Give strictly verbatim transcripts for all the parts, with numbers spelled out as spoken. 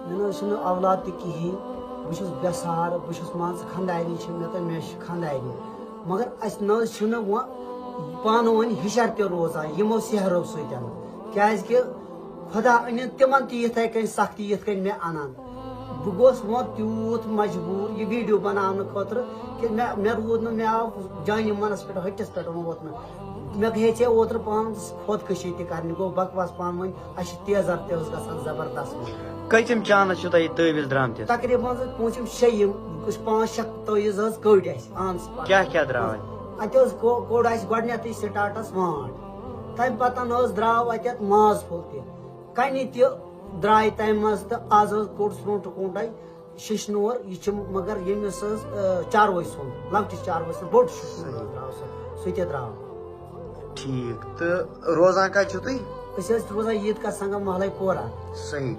مےٚ نہ حظ چھُنہٕ اولاد تہِ کِہیٖنۍ۔ بہٕ چھُس بے سہارٕ، بہٕ چھُس، مان ژٕ، خانٛدارِنۍ چھِ مےٚ تہٕ مےٚ چھِ خانٛدارِنۍ۔ مگر اَسہِ نہ حظ چھُنہٕ وۄنۍ پانہٕ ؤنۍ ہِشر تہِ روزان یِمو سیہرو سۭتۍ۔ کیٛازِ کہِ خۄدا أنِن تِمن تہِ یِتھَے کٔنۍ سختی یِتھ کٔنۍ مےٚ اَنان۔ بہٕ گوس وۄنۍ تیوٗت مجبوٗر یہِ ویٖڈیو بناونہٕ خٲطرٕ کہِ مےٚ، مےٚ روٗد نہٕ، مےٚ آو جانہِ منَس پٮ۪ٹھ، ۂٹِس پٮ۪ٹھ ووت نہٕ۔ مےٚ ہیٚژے اوترٕ پانَس خۄدکٔشی تہِ کرنہِ، گوٚو بکواس پانہٕ ؤنۍ، اَسہِ چھِ تیزر تہِ حظ گژھان زبردست۔ کٔژِم چانس چھُو تۄہہِ یہِ تٲویٖز درٛامتِس؟ تقریٖباً حظ پوٗنٛژِم شیٚیِم، کُس پانٛژھ شےٚ تٲویٖز حظ کٔڑۍ اَسہِ آن سپاٹ۔ کیٛاہ کیٛاہ درٛاو اَتہِ؟ اَتہِ حظ کو-، کوٚڑ اَسہِ گۄڈٕنٮ۪تھٕے سٹاٹس وانٛٹ، تَمہِ پتہٕ حظ درٛاو اَتٮ۪تھ ماز پھوٚل تہِ، کَنہِ تہِ درٛاے تَمہِ منٛز، تہٕ آز حظ کوٚڑ سرٛونٛٹھ کوٚنٛڈَے شِشنور۔ یہِ چھِ مگر ییٚمِس حظ، آ، چاروٲے سُنٛد، لۄکٹِس چاروٲے سُنٛد بوٚڑ شِشنور حظ درٛاو سُہ، سُہ تہِ درٛاو۔ ٹھیٖک۔ تہٕ روزان کَتہِ چھِو تُہۍ؟ أسۍ حظ چھِ روزان عیٖد گاہ سنگم محلے پورہ۔ صحیح۔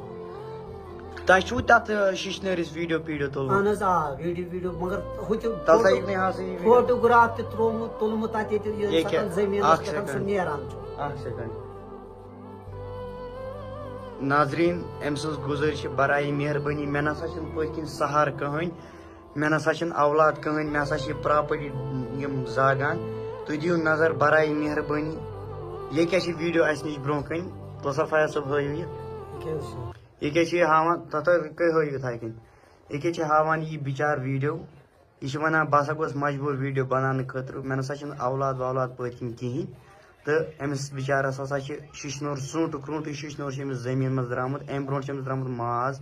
تۄہہِ چھُو تَتھ، آ، شِشنٲرِس ویٖڈیو پیٖڈیو تُلمُت؟ اہن حظ، آ، ویٖڈیو ویٖڈیو، مگر ہُہ تہِ تَلہٕ سا فوٹو-، ییٚتہِ نٕے ہاو سا یہِ ویٖڈیو۔ فوٹوگراف تہِ ترٛوومُت، تُلمُت تَتھ ییٚتہِ، یہِ یہِ زَن کیٛاہ؟ زٔمیٖنَس اَکھ پٮ۪ٹھ سُہ سیکنڈ۔ نیران چھُ۔ اَکھ سیکنڈ۔ ناظریٖن، أمۍ سٕنٛز گُزٲرِش چھِ، برایہِ مہربٲنی، مےٚ نہ سا چھِنہٕ پٔتھۍ کِنۍ سہارٕ کٕہٕنۍ، مےٚ نہ سا چھِنہٕ اولاد کٕہٕنۍ، مےٚ ہسا چھِ یہِ پراپرٹی یِم زاگان۔ تُہۍ دِیِو نظر، برایہِ مہربٲنی۔ یہِ کیٛاہ چھِ ویٖڈیو اَسہِ نِش برٛونٛہہ کَنہِ؟ تُل سا فیاض صٲب، ہٲیِو یہِ۔ یہِ کیٛاہ حظ چھُ؟ یہِ کیٛاہ چھِ یہِ ہاوان؟ تَتھ حظ کٔرۍ ہٲیِو یِتھَے کٔنۍ۔ یہِ کیٛاہ چھِ ہاوان یہِ بِچار ویٖڈیو؟ یہِ چھِ وَنان، "بہٕ ہسا گوس مجبوٗر ویٖڈیو بناونہٕ خٲطرٕ، مےٚ نہ سا چھِنہٕ اولاد وولاد پٔتھۍ کِنۍ کِہیٖنۍ۔" تہٕ أمِس بِچارَس ہسا چھِ شِشنور سرٛونٛٹُک کرٛونٛٹُے شِشنور چھِ أمِس زٔمیٖن منٛز درٛامُت۔ اَمہِ برٛونٛٹھ چھِ أمِس درٛامُت ماز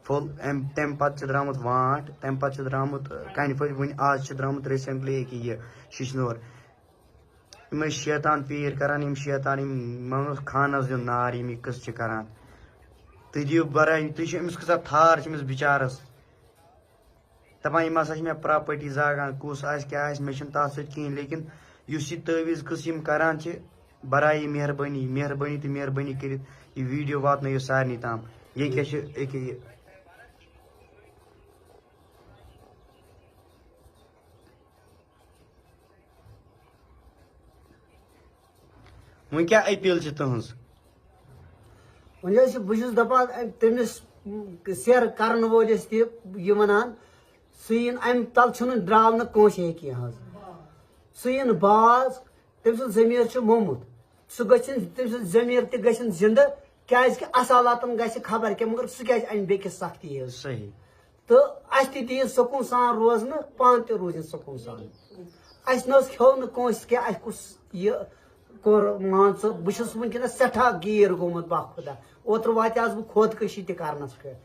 پھوٚل، اَمہِ، تَمہِ پَتہٕ چھِ درٛامُت وانٛٹ، تَمہِ پَتہٕ چھِ درٛامُت، آ، کَنہِ پھٔلۍ، وٕنہِ آز چھِ درٛامُت recently ییٚکیٛاہ یہِ شِشنور۔ یِم ٲسۍ شیطان پیٖر کران، یِم شیطان، یِم، یِمن اوس خانس دیُن نار، یِم یہِ قٕصہٕ چھِ کران۔ تُہۍ دِیِو برٲے، تُہۍ چھِو أمِس کۭژاہ تھار چھِ أمِس بِچارس۔ دَپان، یِم ہسا چھِ مےٚ پراپرٹی زاگان، کُس آسہِ، کیٛاہ آسہِ، مےٚ چھُنہٕ تَتھ سۭتۍ کِہیٖنۍ۔ لیکن یُس یہِ تٲویٖز قٕصہٕ یِم کران چھِ، برایہِ مہربٲنی، مہربٲنی تہٕ مہربٲنی کٔرِتھ یہِ ویٖڈیو واتنٲیِو سارنٕے تام۔ یہِ کیٛاہ چھِ، ییٚکیٛاہ یہِ۔ وۄنۍ کیٛاہ اپیل چھِ تُہنٛز؟ وۄنۍ حظ چھِ، بہٕ چھُس دَپان، اَمہِ، تٔمِس سیر کَرَن وٲلِس تہِ یہِ وَنان، سُہ یِن اَمہِ تَل چھُنہٕ ڈراونہٕ کٲنٛسہِ کینٛہہ حظ۔ سُہ یِن باز، تٔمۍ سُنٛد ضمیٖر چھُ مومُت۔ سُہ گژھِ، تٔمۍ سُنٛد ضمیٖر تہِ گژھِ زِندٕ، کیٛازِ کہِ اصالاتَن گژھِ خبر کیٛاہ، مگر سُہ کیٛازِ اَنہِ بیٚکِس سختی حظ؟ صحیح۔ تہٕ اَسہِ تہِ دِیِن سکوٗن سان روزنہٕ، پانہٕ تہِ روٗزِن سکوٗن سان۔ اَسہِ نہ حظ کھیوٚو نہٕ کٲنٛسہِ کینٛہہ، اَسہِ کُس یہِ کوٚر، مان ژٕ، بہٕ چھُس وٕنکیٚنَس سٮ۪ٹھاہ گیٖر گوٚمُت، باخۄدا۔ اوترٕ واتیٛاس بہٕ خودکٔشی تہِ کَرنَس پٮ۪ٹھ۔